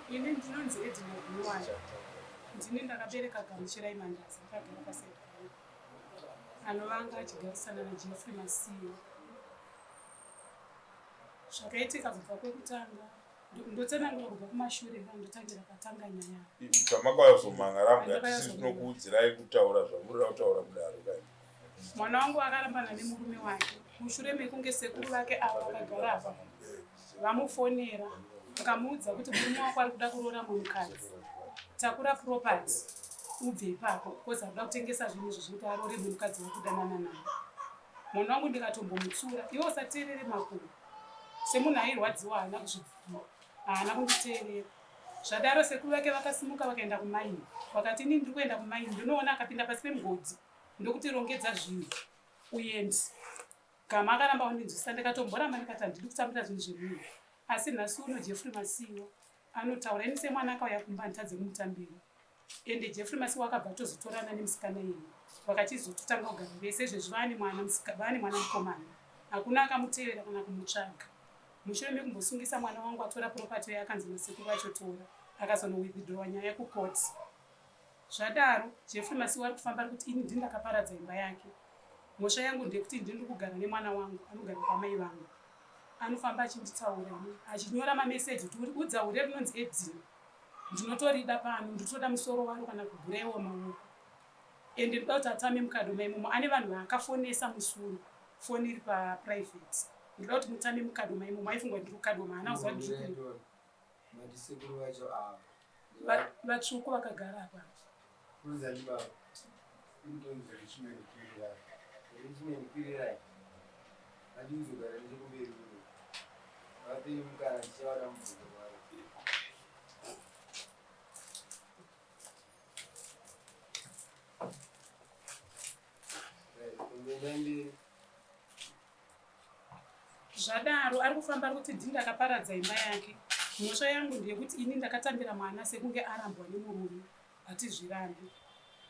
Ini ndinonzi Edina Gunuwani. Ndini ndakabereka Gamuchirai Mandaza akagara pasaidi pangu. Anovanga achigarisana naJeffrey Masiyiwa. Zvakaitika kubva kwekutanga ndotsanangura kubva kumashure kana ndotangira patanga nyaya. Pamakauya kuzomhangara mbuya tisi tinokuudzirai kutaura zvamurira kutaura kudaro kai. Mwana wangu akarambana nemurume wake mushure mekunge sekuru vake ava vakagara apa vamufonera vakamuudza kuti murume wako ari kuda kuroora mumwe mukadzi takura property ubve ipapo bcause ari kuda kutengesa zvinhu izvi zvekuti aroore mumwe mukadzi wakudanana naye mwana wangu ndikatombomutsura iwe usateerere makuva semunhu airwadziwa haana kuzvibvuma haana kunditeerera zvadaro sekuru vake vakasimuka vakaenda kumaini vakati ini ndiri kuenda kumaini ndinoona akapinda pasi pemugodhi ndokuti rongedza zvinhu uende Gama akaramba kundinzwisisa ndikatomboramba ndikati handidi kutambira zvinhu zvemunhu asi nhasi uno Jeffrey Masiyiwa anotaura ini semwana akauya kumba handitadze kumutambira ende Jeffrey Masiyiwa akabva atozotorana nemusikana iyeye vakachizototanga kugara vese izvezvi vaane mwana vaane mwana mukomana hakuna akamutevera kana kumutsvaga mushure mekumbosungisa mwana wangu atora property yakanzi nasekuru vachotora akazonowithdrawa nyaya kucourt Zvadaro, Jeffrey Masiwa ari kufamba ari kuti ini ndini ndakaparadza imba yake. Mhosva yangu ndeyekuti ndini ndiri kugara nemwana wangu anogara kwamai vangu. Anofamba achinditaura ini achinyora mameseji kuti udza hure rinonzi Edina ndinotorida pano ndinotoda musoro waro kana kuguraiwa maoko ende ndoda kuti atame mukadoma imomo ane vanhu vaakafonesa musi uno foni iri paprivate ndoda kuti mutame mukadoma imomo aifunga kuti ndiri kukadoma haana kuziva kuti ndiri Mati sekuru vacho ava. Vatsvuku vakagara apa. Kunzani baba. Ndonzi Richman Kwirirai. Richman Kwirirai. Adi kuzogara nechekumberi kuno. Vapei mukana tichawana mubvunzo wavo. Right, kumboendai mberi. Zvadaro ari kufamba ari kuti ndini ndakaparadza imba yake. Mhosva yangu ndeyekuti ini ndakatambira mwana sekunge arambwa nemurume. Hatizvirambi.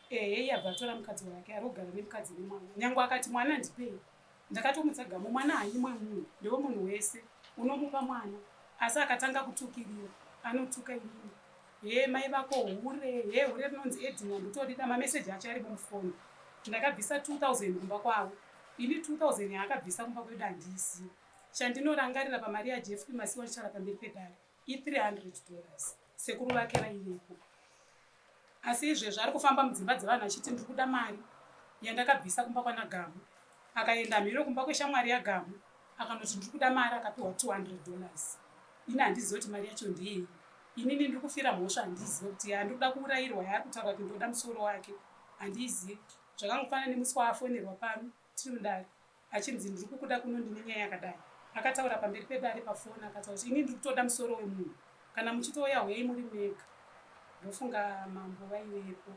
Ehe iye abva atora mukadzi wake ari kugara nemukadzi nemwana. Nyangwe akati mwana ndipei. Ndakatomutsa Gamu mwana haanyimwe munhu ndewemunhu wese. Unomupa mwana asi akatanga kutukirira anotuka inini. Hee mai vako hure, hee hure rinonzi Edina ndotorida mameseji acho arimo mufoni. Ndakabvisa 2000 kumba kwavo. Ini 2000 yaakabvisa kumba kwedu handiizivi. Chandinorangarira pamari yaJeffrey Masiwa ndichitaura pamberi pedare i300 dollars. Sekuru vake vaivepo. Asi izvezvi ari kufamba mudzimba dzevanhu achiti ndiri kuda mari yandakabvisa kumba kwana Gamu. Akaenda mhiro kumba kweshamwari yaGamu akanoti ndiri kuda mari akapiwa 200 dollars. Ini handizivi kuti mari yacho ndeyei. Inini ndiri kufira mhosva handizivi kuti yandiri kuda kuurayirwa yaari kutaura kuti ndoda musoro wake handiizivi. Zvakangofanana nemusi waafonerwa pano tiri mudare achinzi ndiri kukuda kuno ndine nyaya yakadai. Akataura pamberi pedare pafoni akataura kuti ini ndiri kutoda musoro wemunhu kana muchitouya huyai muri mega. Ndofunga mambo vaivepo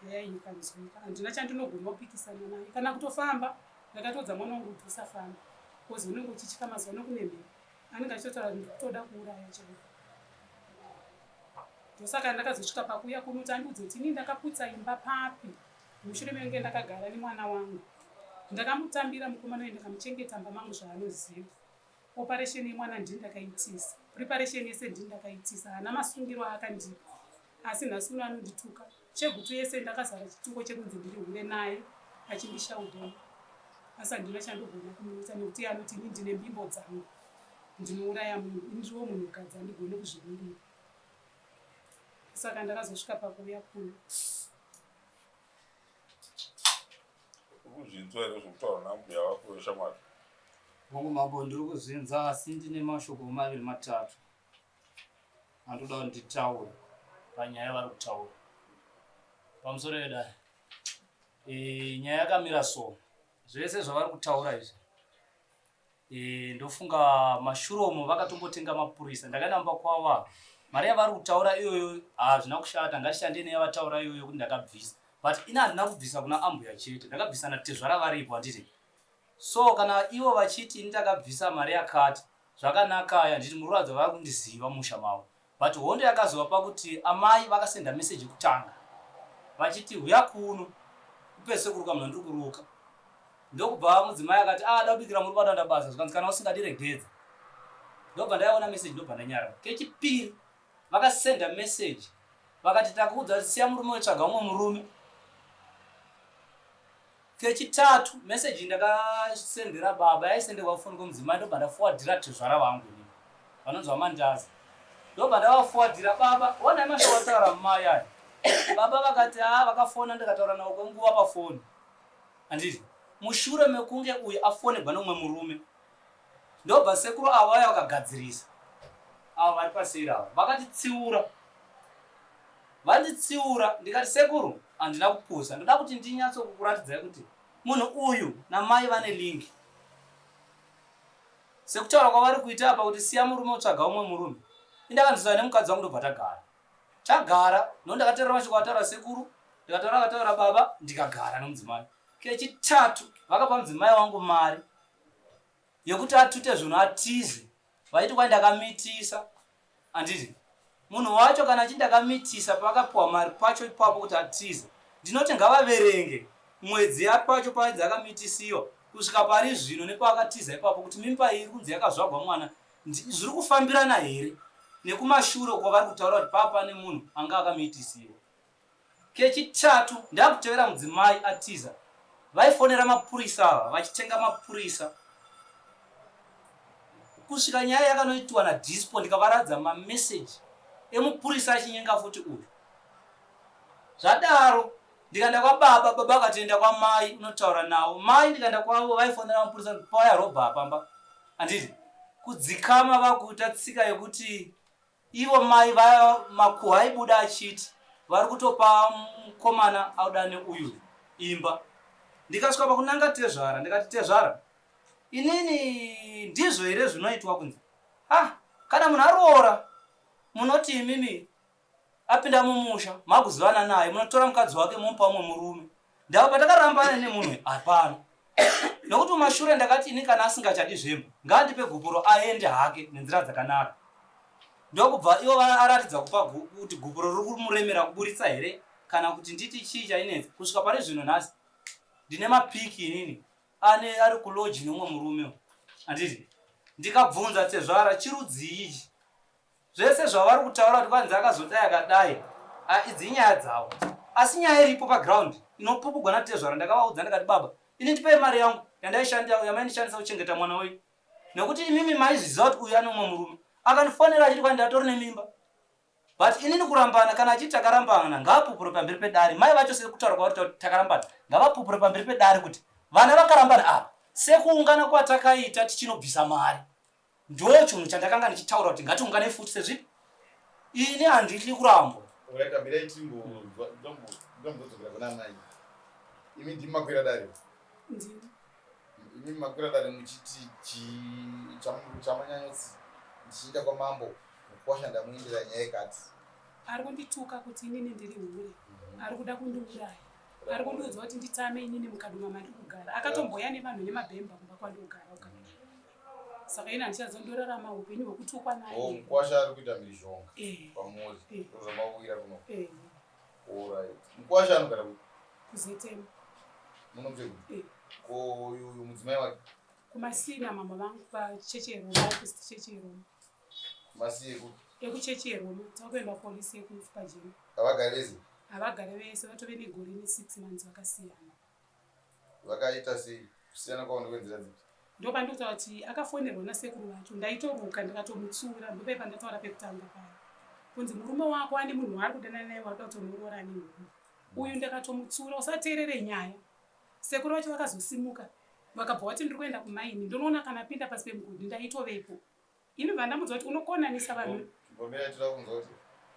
nyaya iyi ikanzwika. Handina chandinogona kupikisana naye kana kutofamba. Ndakatoudza mwana wangu kuti usafamba because unenge uchitya mazuva ano kune mhepo. Anenge achitotaura kuti ndiri kutoda kuuraya chaiko. Ndosaka ndakazosvika pakuuya kuno kuti andiudze kuti ini ndakaputsa imba papi mushure mekunge ndakagara nemwana wangu. Ndakamutambira mukomana uyu ndikamuchengeta mumba mangu zvaanoziva. Operation yemwana ndini ndakaitisa. Preparation yese ndini ndakaitisa. Haana masungiro aakandipa. Asi nhasi uno anondituka. Chegutu yese ndakazara chituko chekunzi ndiri hure naye achindishaudhona. Asi handina chandogona kumuita nekuti iye anoti ini ndine mbimbo dzangu. Ndinouraya munhu. Ini ndiriwo munhukadzi handigone kuzvimirira. Saka ndakazosvika pakuuya kuno. Urikuzvinzwa here zvekutaura nambuya vako weshamwari? Hongu mambo ndiri kuzvinzwa asi ndine mashoko maviri matatu andoda kuti nditaure panyaya yavari kutaura. Pamusoro yedare. E, nyaya yakamira so. Zvese zvavari kutaura izvi E, ndofunga mashure umo vakatombotenga mapurisa ndakaenda mumba kwavo ava mari yavari kutaura iyoyo hazvina kushata ngatishande neyavataura iyoyo kuti ndakabvisa but ini handina kubvisa kuna ambuya chete ndakabvisa natezvara varipo handiti so kana ivo vachiti ini ndakabvisa mari yakati zvakanakaya handiti mururadza vari kundiziva musha mavo But hondo yakazova pakuti amai vakasenda message yekutanga vachiti huya kuno upedzise kuruka munhu andiri kuruka. Ndokubva mudzimai akati ah da kubikira murume adanda basa zvikanzi kana usingadi regedza. Ndobva ndaiona message ndobva ndanyarara. Kechipiri Vakasenda message vakati takuudza kuti siya murume wetsvaga umwe murume. Kechitatu message ndakasendera baba yaisenderwa foni kwemudzimai ndobva ndafowadhira tezvara vangu inini vanonzi vamandaza ndobva ndavafowadhira baba onai mashoko ataura mai aya baba vakati haa vakafona ndikataura navo kwenguva pafoni handiti mushure mekunge uyu afonegwa neumwe murume ndobva sekuru avo vaya vakagadzirisa avo vari paseri avo vakatitsiura Vanditsiura ndikati sekuru handina kupusa ndoda kuti ndinyatso kukuratidzai kuti munhu uyu namai vane link. Sekutaura kwavari kuita apa kuti siya murume utsvaga umwe murume. Indakanzwisana nemukadzi wangu ndobva tagara. Tagara no ndakateerera mashoko ataura sekuru ndikataura akataura baba ndikagara nomudzimai. Kechitatu vakapa mudzimai wangu mari yekuti atute zvinhu atize vaiti kwai ndakamitisa Handiti munhu wacho kana achinti akamitisa paakapiwa mari pacho ipapo kuti atize, ndinoti ngavaverenge mwedzi yapacho painzi akamitisiwa kusvika pari zvino nepaakatiza ipapo kuti mimba iyi iri kunzi yakazvagwa mwana zviri kufambirana here nekumashure kwavari kutaura kuti paa pane munhu anga akamitisiwa. Kechitatu ndakutevera mudzimai atiza vaifonera mapurisa ava vachitenga mapurisa kusvika nyaya yakanoitwa nadispo ndikavaradza mameseji emupurisa achinyenga futi uyu zvadaro ndikaenda kwababa baba akatoenda kwamai unotaura navo mai ndikaenda kwavo vaifonera mapurisa pauya robha pamba handiti kudzikama vakuita tsika yekuti Ivo mai vaya makuhwa aibuda achiti vari kutopa mukomana audane uyu imba. Ndikasvika pakunanga tezvara ndikati tezvara inini ndizvo here zvinoitwa kunzi ah kana munhu aroora munoti imimi apinda mumusha makuzivana naye munotora mukadzi wake momupa umwe murume ndava patakarambana nemunhu hapana nokuti mumashure ndakati ini kana asingachadi zvemba ngaandipe gupuro aende hake nenzira dzakanaka ndokubva ivo aratidza kupa kuti gupuro riri kumuremera kuburitsa here kana kuti nditi chii chainetsa kusvika pari zvino nhasi ndine mapiki inini ane ari kuloji neumwe murume handiti ndikabvunza tezvara chirudzii ichi Zvese zvavari kutaura kuti kwanzi akazodai akadai idzi inyaya dzavo asi nyaya iripo paground inopupugwa natezvara ndakavaudza ndikati baba ini ndipei mari yangu yandaishandira yamaindishandisa kuchengeta mwana wenyu nekuti imimi maizviziva kuti uyu ane umwe murume akandifonera achiti kwani ndatori nemimba but inini kurambana kana achiti takarambana ngaapupure pamberi pedare mai vacho sekutaura kwavari kuti takarambana ngavapupure pamberi pedare kuti vana vakarambana apa sekuungana kwatakaita tichinobvisa mari Ndoo chinhu chandakanga ndichitaura kuti ngatiunganei futi sezvipi ini handityi kurambwa. Alright, amirai timbonzwa ndombodzokera kuna amai. Imi ndimi makwira dare. Ndini. Imi makwira dare muchiti chi chamanyanyotsi ndichienda kwamambo mukwasha ndamuendera nyaya yekati. Ari kundituka kuti inini ndiri hure. Ari kuda kundiuraya. Ari kundiudza kuti nditame inini mukaduma mandiri kugara. Akatomboya nevanhu nemabhemba kumba kwandogara ukaduma. Saka ini handichazondorarama upenyu hwekutukwa naye. Oh, mukwasha ari kuita mhirizhonga eh. pamuri eh. ndozvamawira kuno. Eh. Alright. Mukwasha anogara kupi? KuZetema. Muno Eh. Ko uyu mudzimai wake? Kumasina mama vangu pachechi yeRoma, opposite chechi yeRoma. Kumasiye kupi? Ekuchechi yeRoma. Takuenda kupolisi yekupajeni. Havagari vese? Havagari vese, vatove negore ne6 months vakasiyana. Vakaita sei? Kusiyana kwavo ndekwenzira dzipi? Ndopandikutaura kuti akafonerwa nasekuru vacho ndaitoruka ndikatomutsiura ndopai pandataura pekutanga paya kunzi murume wako ane munhu waari kudanana naye wakuda kutomuroora ane nhumbu uyu ndakatomutsiura usateerere nyaya sekuru vacho vakazosimuka vakabva vati ndiri kuenda kumaini ndonoona kana apinda pasi pemugodhi ndaitovepo ini bva ndamudza kuti unokonanisa vanhu Chimbomira toda kunzwa kuti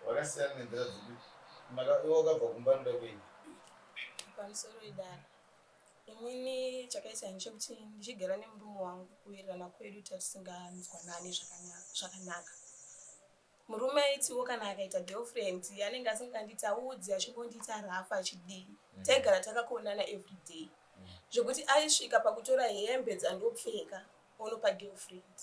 vakasiyana nenzira dzipi iwe wakabva kumba noda kuei Pamusoro idare. Inini chakaita ndechekuti ndichigara nemurume wangu kuwirirana kwedu tatisinganzwanani zvakanaka. Murume aitiwo kana akaita girlfriend anenge asinganditaudzi achingondiita rafu achidii. Taigara takakonana everyday zvekuti aisvika pakutora hembe dzandopfeka onopa girlfriend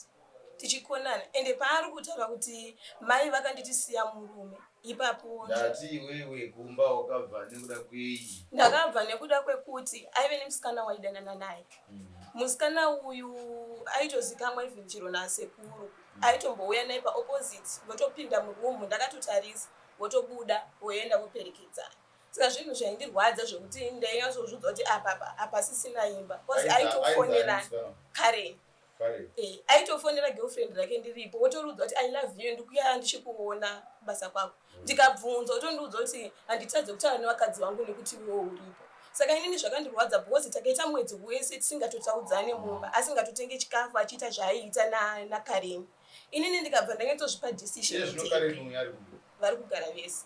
tichikonana ende paari kutaura kuti mai vakanditi siya murume ipapo Ndati iwewe kumba wakabva nekuda kwei? Ndakabva nekuda kwekuti aive nemusikana waidanana naye. Musikana uyu aitozikamwa even chero nasekuru. Aitombouya naye paopposite votopinda muroom ndakatotarisa votobuda voenda voperekedzana. Saka zvinhu zvaindirwadza zvekuti ndainyatsozviudza kuti apa apa hapasisina imba because aitofonera Karen. Eh, aitofonera girlfriend rake ndiripo wotoriudza kuti I love you ndikuya ndichikuona kubasa kwako. Ndikabvunza wotondiudza kuti handitadze kutaura nevakadzi vangu nekuti iwewo uripo. Saka inini zvakandirwadza because takaita mwedzi wese tisingatotaudzane mumba asingatotenge chikafu achiita zvaaiita naKaren. Inini ndikabva ndanyatsozvipa decision vari kugara vese.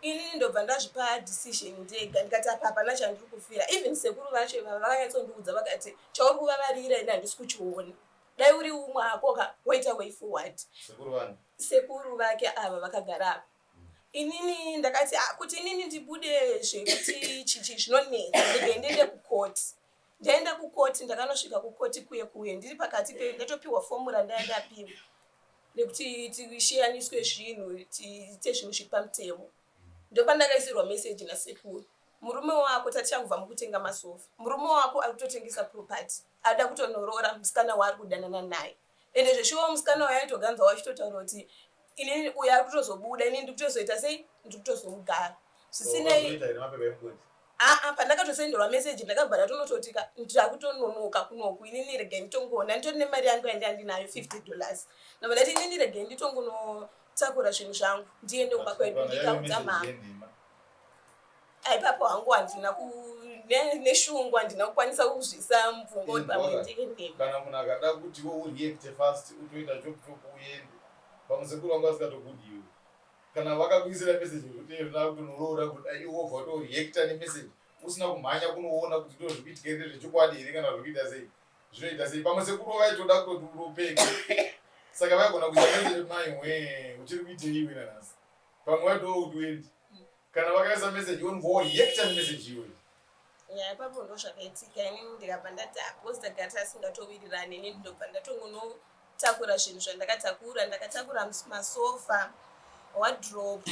Inini ndobva ndazvipa decision ndega ndikati apa hapana chandiri kufira. Even sekuru vacho ivava vakanyatsondiudza vakati chauri kuvavarira ini handisi kuchiona. Dai uri umwe hako ka woita way forward. Sekuru vani? Sekuru vake ava vakagara apa. Inini ndakati ah, kuti inini ndibude zvekuti chichi zvinonetsa ndege ndiende kukoti. Ndaenda kukoti ndakanosvika kukoti kuye kuye ndiri pakati pe ndatopiwa fomu randaya ndapiwa rekuti tisheyaniswe zvinhu tiite zvinhu zviri pamutemo. Ndopandakaisirwa message nasekuru. Murume wako tatichangobva mukutenga masofa. Murume wako ari kutotengesa property. Ada kutonoroora musikana waari kudanana naye. Ende zveshuwa musikana uyo aitoganza wachitotaura kuti inini uyo ari kutozobuda inini ndiri kutozoita sei ndiri kutozomugara. Zvisinei aa pandakatosenderwa message ndakabva ndatonototi ndakutononoka kunoku inini regai nditongoona nditori nemari yangu yandanga ndinayo 50 dollars ndobva ndati inini regai nditongonotakura zvinhu zvangu ndiende kumba kwedu ndikaudza mama Ipapo hangu handina neshungu handina kukwanisa kuzvisa mupfungwa kuti pamwe ndiende. Kana munhu akada kuti iwe ureacte fast utoita chop chop uende. Pamwe sekuru vangu vasingatokudi iwe. Kana vakakuisira message yekuti iye zvino akutonoroora kudai iwe wobva watoreacta nemessage usina kumhanya kunoona kuti ndozviri kuitika here ndezvechokwadi here kana zviri kuita sei. Zvinoita sei? Pamwe sekuru vaitoda kutoti uropeke. Saka vaigona kuisa message mai hwee uchiri kuitei iwe nanhasi. Pamwe vaitodawo kuti uende. Kana vakaisa message iwe unobva wareacta nemessage iyoyo. Ya ipapo ndozvakaitika inini ndikabva ndati ah, because tagara tasingatowirirani inini ndobva ndatongonotakura zvinhu zvandakatakura ndakatakura masofa wardrobe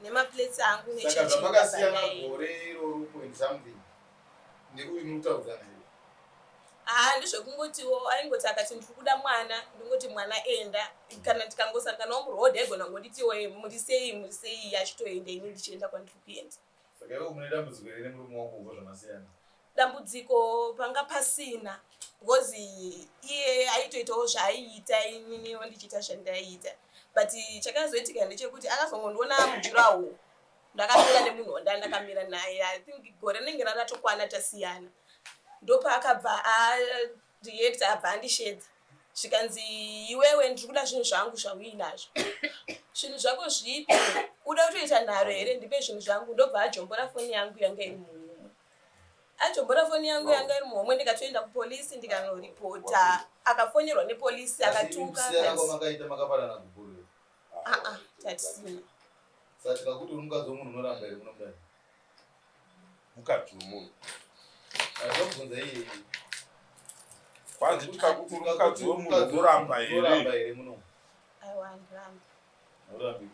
nemaplates angu Saka zvamakasiyana gore iroro point something neuyu muri kutaudzana here? Haa ndezvekungotiwo aingoti akati ndiri kuda mwana ndingoti mwana enda kana tikangosanganawo muroad aigona kungonditiwo eh, muri sei muri sei achitoenda ini ndichienda kwandiri kuenda. Saka iwe mune dambudziko here nemurume wako kubva zvamasiyana? Dambudziko panga pasina because iye aitoitawo zvaaiita ininiwo ndichiita zvandaiita but chakazoitika ndechekuti akazongondiona mujurawo Ndakamira nemunhu wandanga ndakamira naye I think gore rinenge raratokwana tasiyana ndopaakabva areacta abva andishedza zvikanzi iwewe ndiri kuda zvinhu zvangu zvauinazvo zvinhu zvako zvipi uda kutoita nharo here ndipe zvinhu zvangu ndobva ajombora foni yangu yanga iri muhomwe ajombora foni yangu yanga iri muhomwe ndikatoenda kupolisi ndikanoripota akafonerwa nepolisi akatuka aa tatisina Saka tikakuti uri mukadzi wemunhu unoramba here muno mudare? Mukadzi wemunhu. Ndobvunza iye. Kwanzi tikakuti uri mukadzi wemunhu unoramba here? Unoramba here muno? Aiwa handirambi. Haurambi.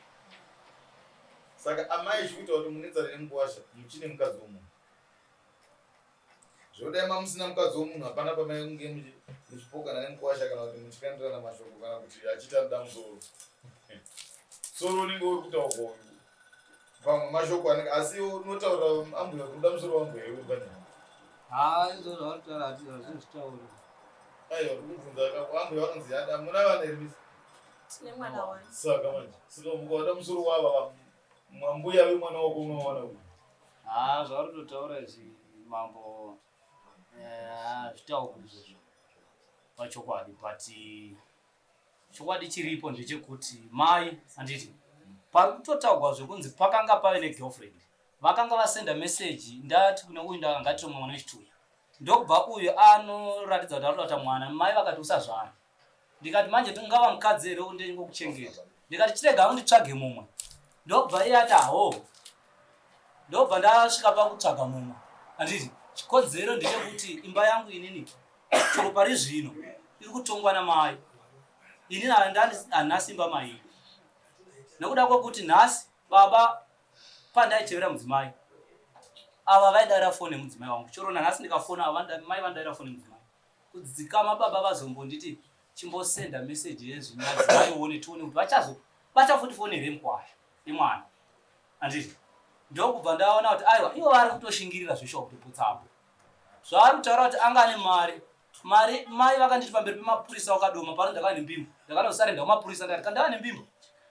Saka amai zvikuita kuti munetsane nemukuwasha muchine mukadzi wemunhu. Zvodai mamusina mukadzi wemunhu hapana pamainge muchipokana nemukwasha kana kuti muchikandirana mashoko kana kuti achiita anoda musoro. Soro unenge uri kutaurwa uyu. Pamwe mashoko anenge asi unotaura ambuya kuti uda musoro wambuya iwe panyaya. Haa izvo zvauri kutaura hatizvitauri. Aiwa ndikubvunza ambuya vanonzi yada muna vana here misi? Tine mwana wani. Saka manje saka mukawada musoro wava Mwambuya vemwana wako unowana kupi? Haa zvauri kutotaura izvi mambo eh, zvitaurwa izvozvo pachokwadi but chokwadi chiripo ndechekuti mai handiti pari kutotaurwa zvekunzi pakanga pave negirlfriend vakanga vasenda message ndati kune uyu ngatito mwana wechituya ndokubva uyu anoratidza kuti arikuda kuita mwana mai vakati usazvara Ndikati manje tingava mukadzi here ndingokuchengeta. Ndikati chirega hangu nditsvage mumwe. Ndobva iye ati aho. Ndobva ndasvika pakutsvaga mumwe. Handiti chikonzero ndechekuti imba yangu inini chero pari zvino iri kutongwa namai. Inini handina simba mairi. Nekuda kwekuti nhasi baba pandaitevera mudzimai ava vaidaira foni yemudzimai wangu chero nanhasi ndikafona ava mai vandaira foni yemudzimai. Kudzikama baba vazombonditi chimbosenda message yezvinyadzi vaione tione kuti vachazobata futi foni here mukwasha imwana. Handiti? Ndokubva ndaona kuti aiwa ivo vari kutoshingirira zveshuwa kutoputsapo. Zvaari kutaura kuti anga ane mari. Mari mai vakanditi pamberi pemapurisa wakadoma pano ndakava nembimbo. Ndakanosarenda kumapurisa ndikati kana ndava nembimbo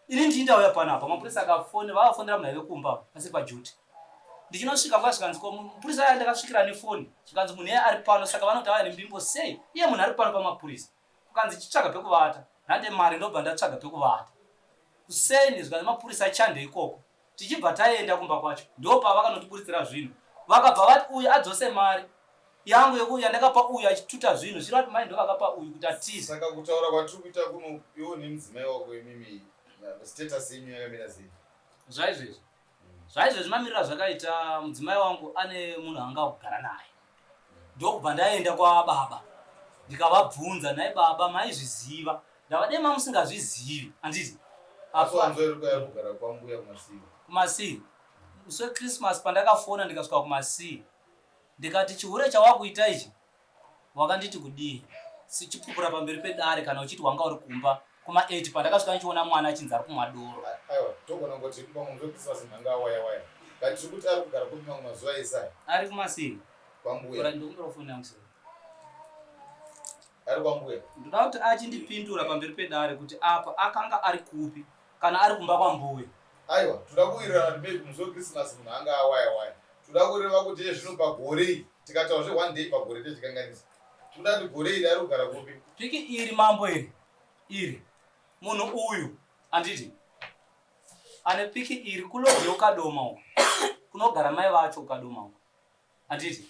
ini ndini ndauya panapa. Mapurisa akafone vavafonera munhu aive kumba asi paduty. Ndichinosvika nguva zvikanzi ko mupurisa aya ndakasvikira nefoni zvikanzi munhu iye ari pano saka vanoti ava nembimbo sei iye munhu ari pano pamapurisa. Kukanzi chitsvaga pekuvata nhande mari ndobva ndatsvaga pekuvata. Kuseni zvikanzi mapurisa chande ikoko. Tichibva taenda kumba kwacho ndopavakanotiburitsira zvinhu vakabva vati uyu adzose mari yangu yeku yandakapa uyu achituta zvinhu zvireva kuti mai ndovakapa uyu kuti atize. Saka kutaura kwatiri kuita kuno iwe nemudzimai wako imimi status yenyu yakamira sei? Zvaizvezvi zvaizvezvi mamiriro azvakaita mudzimai wangu ane munhu anga kugara naye ndokubva ndaenda kwababa ndikavabvunza nhai baba maizviziva ndava dai mamusingazvizivi handiti Kumasiyi musi wechristmas pandakafona ndikasvika kumasiyi ndikati chihure chawakuita ichi wakanditi kudii sichipupura pamberi pedare kana uchiti wanga uri kumba kuma 8 pandakasvika ndichiona mwana achinzi ari kumwa doro aiwa togona kungoti pamwe musi wechristmas mhanga awaya waya but tiri kuti ari kugara kupi mamwe mazuva ese aya ari kumasiyi kwambuya ndokumbira foni yangu sir Ari kwambuya. Ndoda kuti achindipindura pamberi pedare kuti apa akanga ari kupi kana ari kumba kwambuya. Aiwa, toda kuwirirana kuti maybe musi weChristmas munhu anga awaya waya. Toda kureva kuti iye zvino pagore iri tikataura zve one day pagore techikanganisa. Toda kuti gore iri ari kugara kupi? Piki iri mambo iri iri munhu uyu anditi ane piki iri kulodge yokadoma uko kunogara mai vacho ukadoma uko handiti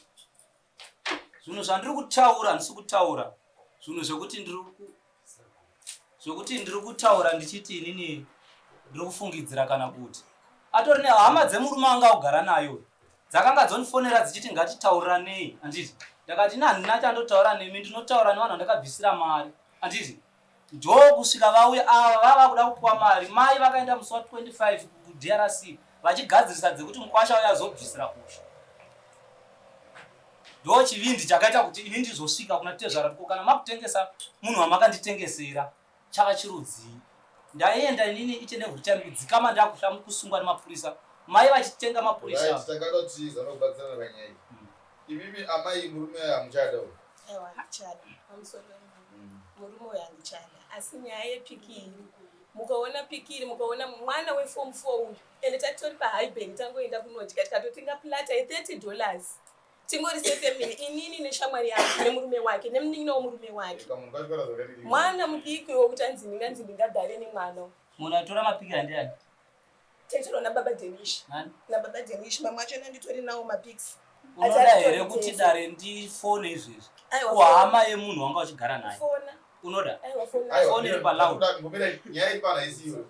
zvinhu zvandiri kutaura handisi kutaura zvinhu zvekuti ndiri zvekuti ndiri kutaura ndichiti inini ndiri kufungidzira kana kuti atori nehama dzemurume anga kugara nayo dzakanga dzondifonera dzichiti ngatitauriranei handiti ndakati ini handina chandotaura nemi ndinotaura nevanhu vandakabvisira mari handiti Ndokusvika vauya ava vava kuda kupiwa mari. Mai vakaenda musi wa 25 kuDRC vachigadzirisa dzekuti mukwasha uya azobvisira ushe. Ndo chivindi chakaita kuti ini ndizosvika kuna tezvara ko kana makutengesa munhu wamakanditengesera chava chirudzii. Ndaienda inini each and every time kudzikama ndakuhla kusungwa nemapurisa. Mai vachitenga mapurisa. Right, takada kuti zama kubatsirana panyaya iyi. Imimi amai murume hamuchada uyu. Aiwa handichada. Pamusoro Murume uyu handichada. Asi nyaya yepiki iyi mukaona piki iri mukaona mwana weform 4 uyu ende tatitori pahighbank tangoenda kunodya tikatotenga plata ye30 dollars tingori sefamily inini neshamwari yangu nemurume wake nemunin'ina wemurume wake mwana mudiki wekuti anzi ndinganzi ndingagare nemwana munhu atora mapiki andiani Taitorwa nababa Denish. Nani? Nababa Denish mamwe acho nditori nawo mapics. Unoda here kuti dare ndifone izvezvi? Kuhama yemunhu wanga uchigara naye. Fona. Unoda? Aiwa fona. Fone iri paloud. Ngomira nyaya iri pana isiyo.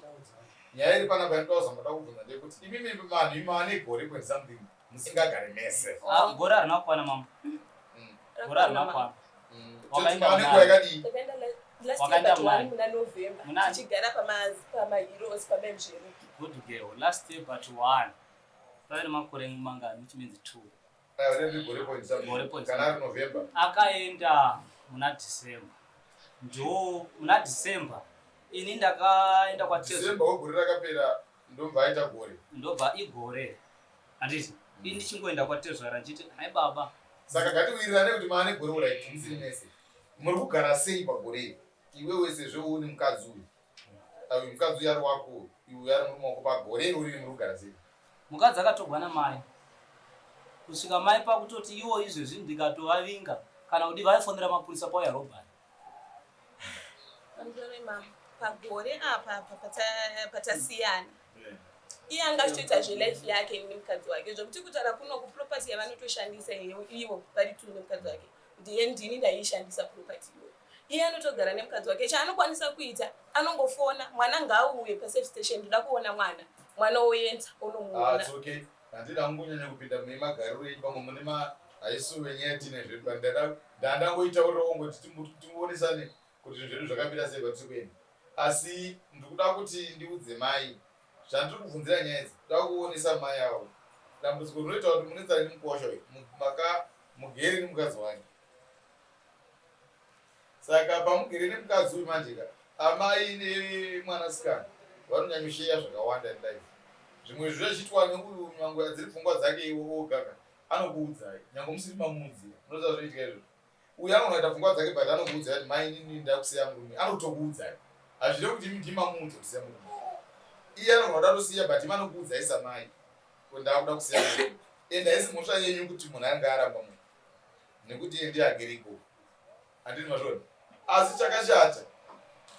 Nyaya iri pana pandoda kuzama kubvunza ndeyekuti imimi vanhu imi mane gore point something musingagare mese. Ah, gore harina kukwana mambo. Gore harina kukwana. Wakaenda munani? Yakadii? Takaenda last year Wakaenda but one munani? muna November Munani? tichigara pamaheroes pamaimzveru. Good girl. Last year but one. Pave nemakore mangani which means two. Aiwa riri gore point something. Gore point Kana ari November. Akaenda muna December. Ndo muna December ini ndakaenda kwaTezo. December wegore rakapera ndobva aita gore. Ndobva igore. Handiti ini ndichingoenda kwatezvara ndichiti hai baba. Saka ngatiwirirane kuti maane gore uraiti musiri mese. Muri kugara sei pagore iri? Iwewe sezvo une mukadzi uyu. Uyu mukadzi uyu ari wako, uyu ari murume wako pagore iri uri muri kugara sei? Mukadzi akatogwa namai. Kusvika mai pakutoti iwo izvezvi ndikatovavinga kana kuti vaifonera mapurisa pauya robbery. Pamusoro imama pagore apa apa patasiyana iye anga achitoita zvelife yake nemukadzi wake zvekuti kutaura kuno kuproperty yavanotoshandisa ivo vari two nemukadzi wake ndiye ndini ndaiishandisa property iyoyo iye anotogara nemukadzi wake chaanokwanisa kuita anongofona mwana ngaauye pasafe station ndoda kuona mwana mwana oenda onomuona ah, okay. Handina hangu kunyanya kupinda mune magariro enyu pamwe mune ma haisu venyaya tine zvedu but ndada ndandangoitaurirawo ngoti timboonesane kuti zvinhu zvedu zvakamira sei kwatiri kuenda asi ndikuda kuti ndiudze mai zvandiri kubvunzira nyaya idzi ndoda kuonesa mai avo dambudziko rinoita kuti munetsane nemukuwasha uyu maka mugere nemukadzi wake. Saka pamugere nemukadzi uyu manje ka, amai nemwanasikana vanonyanyosheya zvakawanda in life. Zvimwe zvichachiitwa neuyu nyangwe dziri pfungwa dzake iwo oga ka, anokuudzai nyangwe musiri mamuudzira. Munoziva zvinoitika izvozvo. Uyu anogona kuita pfungwa dzake but anokuudzai kuti mai inini ndakusiya murume, anotokuudzai. Hazvirevi kuti imi ndimi mamuudza kusiya murume. Iye anogona kuda kutosiya but imi anokuudzai samai kuti ndakuda kusiya murume. And haisi mhosva yenyu kuti munhu anenge aramba munhu nekuti iye ndiye agere ikoko. Handiti mazviona? Asi chakashata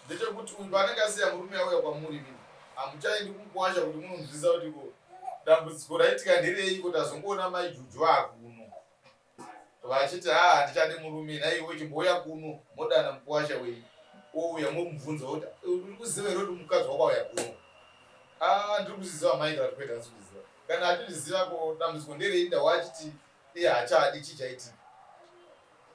ndechekuti uyu paanenge asiya murume auya kwamuri imimi hamuchaendi kumukwasha kuti munonzwisisa kuti ko dambudziko raitika nderei ko tazongoona mai Juju akuno vachiti haa handichadi murume naiwe chimbouya kuno modana mukwasha wenyu ouya momubvunza kuti uri kuziva here kuti mukadzi wako auya kuno aa ndiri kuziziva mai kana kuti kwete handisi kuziva kana achizviziva ko dambudziko nderei ndawa achiti iye haachadi chii chaitika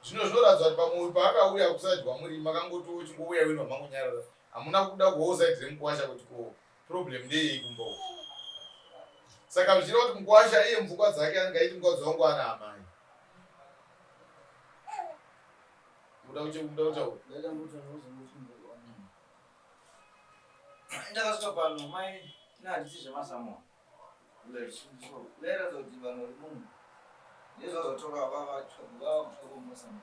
zvino zvinoratidza kuti pamwe uyu paakauya kusaidi kwamuri makangoti uchingouya wenu hamangonyarara hamuna kuda kuhowo saidi remukwasha kuti ko problem ndeyei kumba uku saka zvichireva kuti mukwasha iye mupfungwa dzake anenge aiti mukadzi wangu ana amai muda kutaura. Ndakasvika pano mai nahanditi zvemasamoa Ndairatidza kuti vanhu vari muno ndezvazvatora vavakumasamoa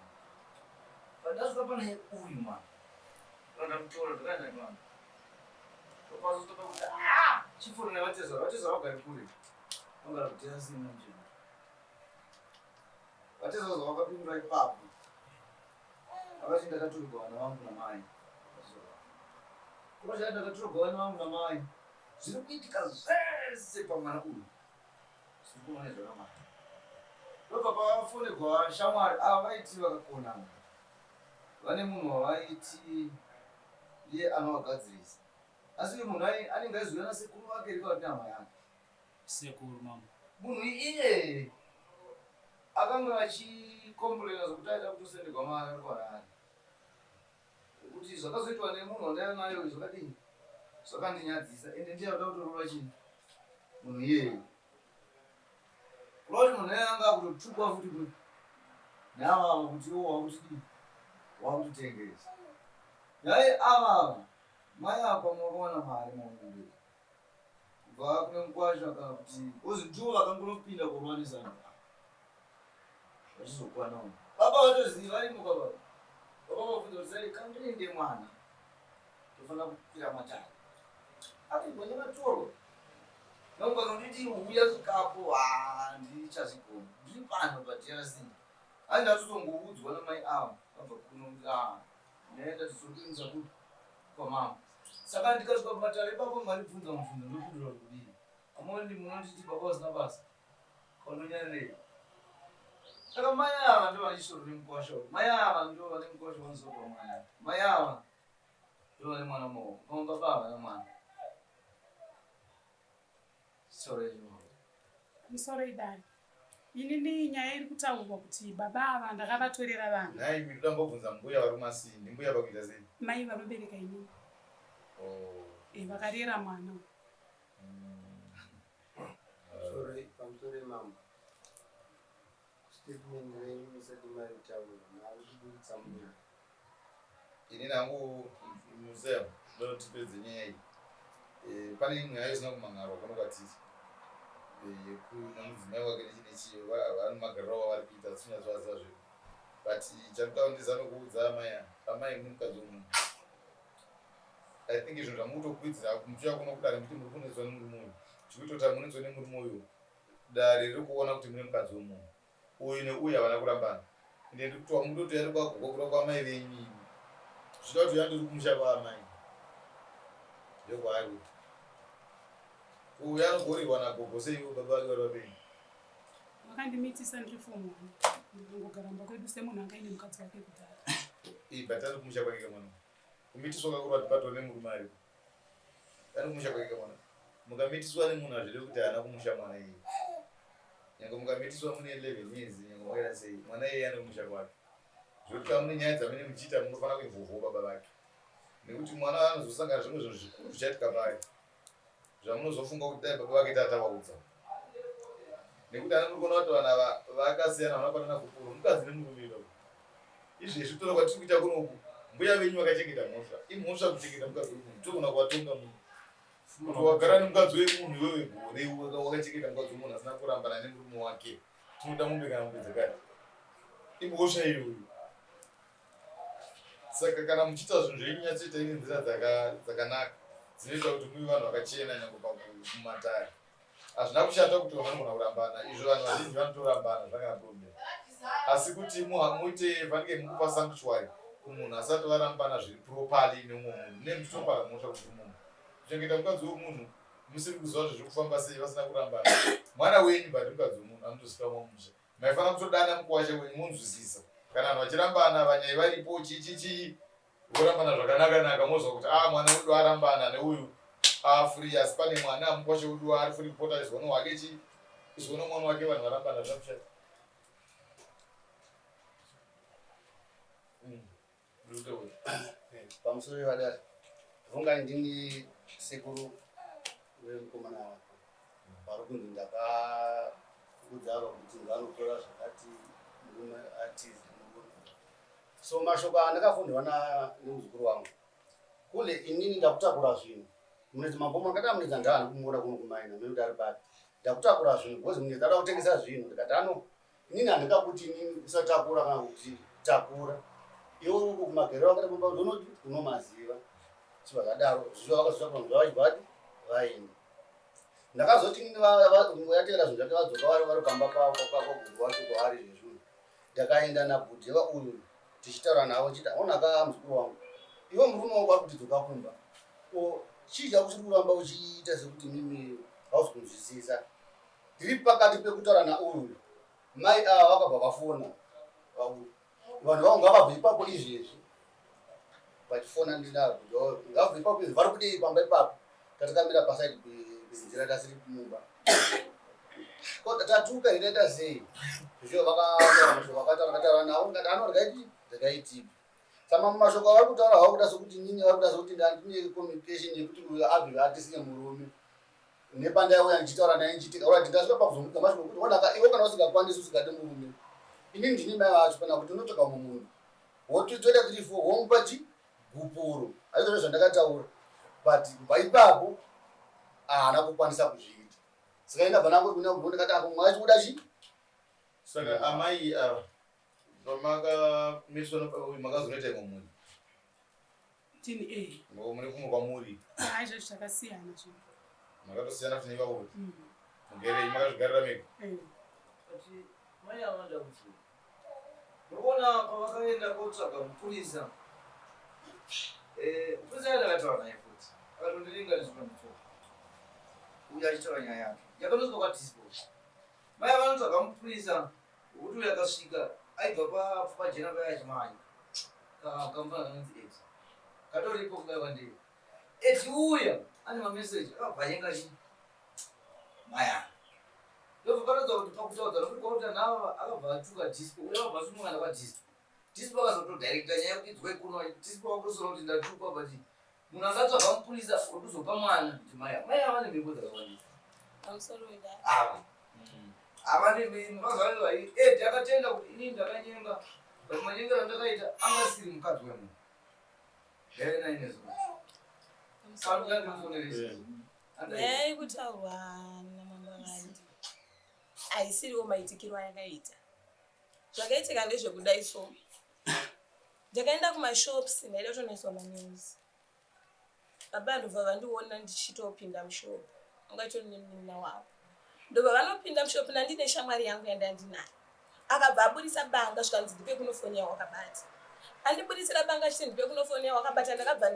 pandasvika pane uyu mwana ndamutora ndakaenda pano topazotopa kuti ah chiforo nevatezvara vatezvara vagari kure vagara kudhirasina manje vatezvara zvavakapindura ipapo Akati ndakatorerwa vana vangu namai. Kuroja ndakatorerwa vana vangu namai. Zviri kuitika zvese pamwana uyu. Zviri kuona zvakamai. Ndobva pafonerwa shamwari ava vaiti vakakonana. Vane munhu wavaiti ndiye anovagadzirisa. Asi uyu munhu anenge aiziva nasekuru vake here kana kuti nehama yake. Sekuru mambo. Munhu iyeye akanga achikomburena zvekuti aida kutosenderwa mari ari kuHarare. Zvekuti zvakazoitwa nemunhu wandaiva naye uyu zvakadini? Zvakandinyadzisa ende ndiye akuda kutoroora chii? Munhu iyeye. Kureva kuti munhu iyeye anga akutotukwa futi kuti neavava kuti iwo wakutidii? Wakutitengesa. Nhai avava mai apa makawana mari maona Kubva kune mukwasha kana kuti ozi ndivo vakangonopinda kurwanisana vachizokwana umu. Baba vatoziva varimo ka baba. Baba vabvunza kuti sai kandiende mwana tofanira kukwira matare. Ati gwenya vatorwa. Nonga kanditi huya zvikapo handichazvigona. Ndiri pano paDRC. Ai ndatozongoudzwa namai ava vabva kuno kuti ah ndaenda tizokuendesa kupi kwamambo. Saka ndikasvika pamatare ipapo mandibvunza mubvunzo ndopindura kuti kudii? Amondi munonditi baba vasina basa kaunonyarirei? Saka mai ava ndo vane chisoro nemukwasha uyu. Mai ava ndo vane mukwasha vanozopa mwana. Mai ava ndo vane mwana mumaoko. Pamwe baba havana mwana. Sorry. Musoro idare. Inini nyaya iri kutaurwa kuti baba ava ndakavatorera vana. Nhai imi ndoda mbobvunza mbuya vari kumasindi mbuya vakuita sei? Mai vanobereka inini. Oh. Eh, vakarera mwana. Sorry, pamusoro mambo. Statement renyu musati maritaura makuburitsa munyaya. Inini hangu museum ndoda tipedze nyaya iyi. Eh, pane imwe nyaya isina kumhan'arwa kuno kwatiri eh, yekuna mudzimai wake nechi nechi vane magariro avo vari kuita sinyatsovaziva zvedu but chandinoda ndizame kuudza amai ava amai mune mukadzi wemunhu i think izvo zvamukutokwidzira muchiuya kuno kudare muchiti muri kunetswa nemurume uyu chikuitota munetswa nemurume uyu dare riri kuona kuti mune mukadzi wemunhu Uyu neuyu havana kurambana. Ende ndikutowa mukutotoya kwagogo kuda kwamai venyu imi. Zvida kuti uya ndiri kumusha kwaamai. Ndokwaari uyu. Uyu anogorirwa nagogo sei ivo baba vake vari vapenyu. Vakandimitisa ndiri form one. Ndikangogara mumba kwedu semunhu anga aine mukadzi wake kudhara. Ii but ari kumusha kwake kamwana. Kumitiswa kakuru ati patwa nemurume aripo. Ari kumusha kwake kamwana. Mukamitiswa nemunhu hazvirevi kuti haana kumusha mwana iyeye. Nyange mukamitiswa mune 11 years nyange makaita sei mwana iyeye ane kumusha kwake. Zvekuti kana mune nyaya dzamene muchiita munofanira kuinvolvawo baba vake. Nekuti mwana anozosangana zvimwe zvinhu zvikuru zvichaitika paari. Zvamunozofunga kuti dai baba vake tatawaudza. Nekuti ani muri kuona kuti vanhu ava vakasiyana vanofanana kupuro mukadzi nemurume ipapo. Izvezvi kutora kwatiri kuita kunoku Mbuya venyu vakachengeta mhosva. Imhosva kuchengeta mukadzi wemunhu. Togona kuvatonga munhu. Kuti wagara nemukadzi wemunhu iwewe gore wakachengeta mukadzi wemunhu asina kurambana nemurume wake. Tinoda mombe kana mombe dzakati. Imhosva iyoyo. Saka kana muchiita zvinhu zvenyu nyatsoitai nenzira dzakanaka dzinoita kuti muve vanhu vakachena nyange pakumatare. Hazvina kushata kuti vanogona kurambana izvo vanhu vazhinji vanotorambana zvakana problem. Asi kuti muite vanenge mukupa sanctuary kumunhu asati varambana zviri properly neumwe munhu mune muchitopara mhosva kuti munhu kuchengeta mukadzi wemunhu musiri kuziva kuti zviri kufamba sei vasina kurambana mwana wenyu but mukadzi wemunhu anotozikamwa musha Maifanira kutodana mukuwasha wenyu monzwisisa kana vanhu vachirambana vanyai varipo chii chii chii vorambana zvakanaka naka mozwa kuti ah mwana wedu arambana neuyu afree asi pane mwana mukuwasha wedu ari free kupota izwa nowake chii izwa nomwana wake vanhu varambana zvakushata mm. Pamusoro yevadare vongai ndini sekuru vemukomana wako vari kunzi ndakaudza ava kuti nganotora zvakati murume atize murume so mashoko andakafonderwa nemuzukuru wangu kule inini ndakutakura zvinhu munetsi mambo makati amunetsa ndaani kumuona kuno kumaina mene kuti ari papi ndakutakura zvinhu because munetsi ada kutengesa zvinhu ndikati ano Inini handingakuti inini usatakura kana kuti takura. Iwe uri uko kumagere wakaita kumba unoti unomaziva. Chibva zvadaro zvicho vakazvitakura mvura vachibva vati vaenda. Ndakazoti inini yatevera zvinhu zvake vadzoka vari vari pamba pavo kwagogo wacho kwaari zvezvinhu. Ndakaenda nabhudhi uyu tichitaura navo ndichiti ona ka muzukuru wangu iwe murume wako ari kuti dzoka kumba ko chii chako chiri kuramba uchiita sekuti mimi hausi kunzwisisa Tiri pakati pekutaura nauyu mai ava vakabva vafona vabuda. Vanhu vangu ngavabve ipapo izvezvi vachifona ndinavo ngavabve ipapo izvezvi vari kudei pamba ipapo tatakamira pasaidi penzira tasiri mumba ko tatuka here taita sei zviyo vakataura mashoko akataura akataura navo ndikati anorya ipi ndakaitipi sama mashoko avari kutaura havo kuda sokuti nini vari kuda sokuti ndandine communication yekuti uyo abve atisine murume nepandaiuya ndichitaura naye ndichiti alright ndasvika pakuzomudza mashoko kuti onaka iwe kana usingakwanisi usingade murume ini ndini mai vacho kana kuti unotsvaga umwe munhu wotoita 3 4 womupa chi gupuro aizvozvo zvandakataura but kubva ipapo haana kukwanisa kuzviita saka indabva ndangoti kuna munhu ndikati apo mwacho kuda chi saka amai ava pamakamiswa makazonoita imwe mhuri Tini eh. Ngo mune kumwe kwamuri. Hayi zvezvi zvakasiyana zvinhu. Makatosiyana futi neivavo kuti. Mugere makazvigarira mega. Eh. But mai ava vanoda kuti unoona pavakaenda kotsvaga mupurisa eh, mupurisa aenda akataura naye futi akatondiringa nezvipanditsoka uyo achitaura nyaya yake yakatosvika kwadispo mai vanotsvaga mupurisa Wekuti uyu akasvika aibva paPfupajena paya achimhanya kamufana kanonzi Edi katoripo kudai kwandiri. Edi uya ane mameseji akabva anyenga chi maya ndobva paratidza kuti pakutaudzana kuri kwakuita nava akabva atuka disco uya akabva asumungana kwadisco disco akazotodirecta nyaya yekuti idzwai kuno disco wakutosora kuti ndatukwa but Munhu angatsvaga mupurisa wekuzopa mwana kuti mai ava. Mai ava vane mhepo dzakawandisa. Pamusoro wedare. Ava. Ava nemazvariro ai. Ed akatenda kuti inini ndakanyenga. But manyengero andakaita anga asiri mukadzi wemunhu. Ndaive naye nezuro. Pamusoro Anoda ndimufoneresa. Nyaya yekutaurwa namambo Vandi haisiriwo maitikiro ayakaita. Zvakaitika ndezvekudai so. Ndakaenda kumashops ndaida kutonoiswa manews. Baba ndobva vandiona ndichitopinda mushop. Anga itori nemunin'ina wavo. Ndobva vanopinda mushop ndandine shamwari yangu yandandinayo. Akabva aburitsa banga zvikanzi ndipe kuno foni yawakabata. Andiburitsira banga achiti ndipe kuno foni yawakabata ndakabva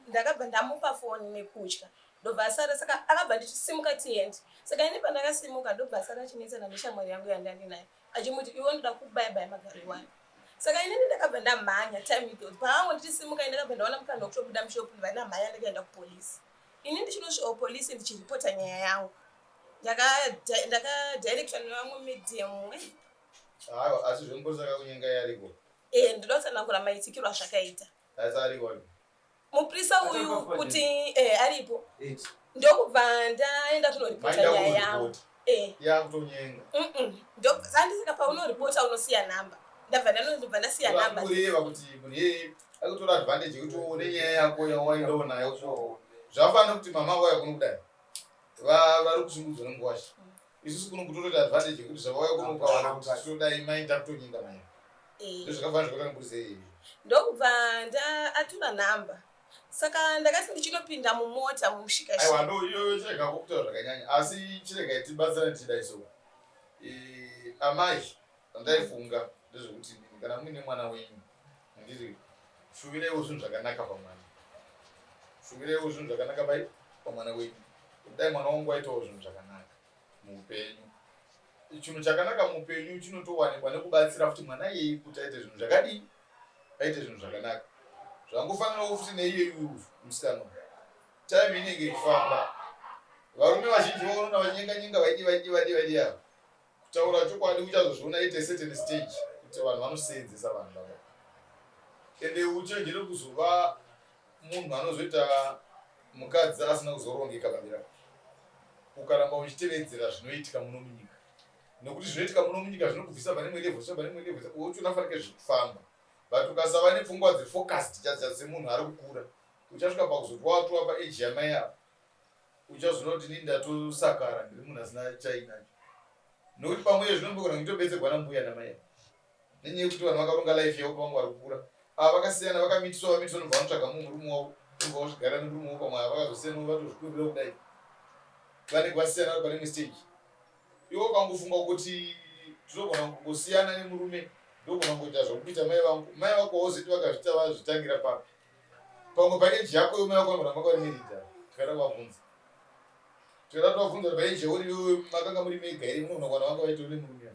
ndakabva ndamupa foni nekutya. Ndobva asara saka akabva ndichisimuka tiende. Saka ini pandakasimuka ndobva asara achinetsana neshamwari yangu yandandinayo. achimuti iwe ndoda kubaya baya magaro iwayo saka inini ndakabva ndamhanya time idzodzo pavangu ndichisimuka ndakabva ndaona mukana wekutobuda mushop ndibva ndamhanya ndakaenda kupolisi ini ndichinosvika kupolisi ndichiripota nyaya yangu ndakadirectwa nevamwe medium Aiwa, asi zvemupurisa kakunyenga yariko. Eh, ndoda kutsanangura maitikiro azvakaita. Asi ariko. Mupurisa uyu kuti eh, aripo ndokubva ndaenda kunoripota nyaya yangu eh. yakutonyenga andisaka paunoripota unosiya namba ndabva ndanobva ndasiya namba kureva kuti munhu iyeye Akutora advantage yekuti une nyaya yako yawaendawo nayo. Zvafanira kuti mama vauya kuno kudai. Vari kusungudzwa nemukwasha. Isusu kuno kutotora advantage yekuti zvavauya kuno ukawana kuti totodai mai takutonyenga mai. Eh. Ndozvakafanira zvakatanga mburi sei. Ndokubva atora nhamba. Saka ndakati ndichinopinda mumota mumushika. Aiwa ndo iyoyo chirega kutaura zvakanyanya asi chirega tibatsirane tichidai so. Eh, amai zvandaifunga ndezvekuti kana muine mwana wenyu ndiri shuvireiwo zvinhu zvakanaka pamwana. Shuvireiwo zvinhu zvakanaka pai pamwana wenyu. Dai mwana wangu aitawo zvinhu zvakanaka muupenyu. Chinhu chakanaka muupenyu chinotowanikwa nekubatsira futi mwana iyeye kuti aite zvinhu zvakadii aite zvinhu zvakanaka. Zvangofanirawo futi neiyeyu musikana uyu. Time inenge ichifamba. Varume vazhinji vaona vachinyenga nyenga vaidi vaidi vaidi vaidi ava. Kutaura chokwadi uchazozviona at a certain stage kuti vanhu vanoseenzesa vanhu baba. Ende uchenjere kuzova munhu anozoita mukadzi asina kuzorongeka pamberi apo. Ukaramba uchitevedzera zvinoitika muno munyika. Nekuti zvinoitika muno munyika zvinokubvisa pane imwe level zvichibva pane imwe level uchiona fanike zvikufamba. But ukasava nepfungwa dzefocused chadza semunhu ari kukura uchasvika pakuzoti watova paage yamai apa uchazoona kuti inini ndatosakara ndiri munhu asina chainacho nokuti pamwe zvinombogona kuitobetserwa nambuya namai nenyaya yekuti vanhu vakaronga life yavo pavanga vari kukura ava vakasiyana vakamitiswa vamitiswa nobva vanotsvaga mumwe murume wavo nobva vazvigara nemurume wavo pamwe ava vakazosiyana vatozvikurira kudai vanenge vasiyana vari pane imwe stage iwe ukangofunga kuti tinogona kungosiyana nemurume ndogona kungoita zvokuita mai vangu mai vako woziti vakazvita vazvitangira papi pamwe paeji yako iwe mai vako vanogona vanga vari meridha tikada kuvabvunza tikada kuvabvunza kuti paeji yauri iwewe makanga muri mega here munogona kuwana vanga vaitori nemurume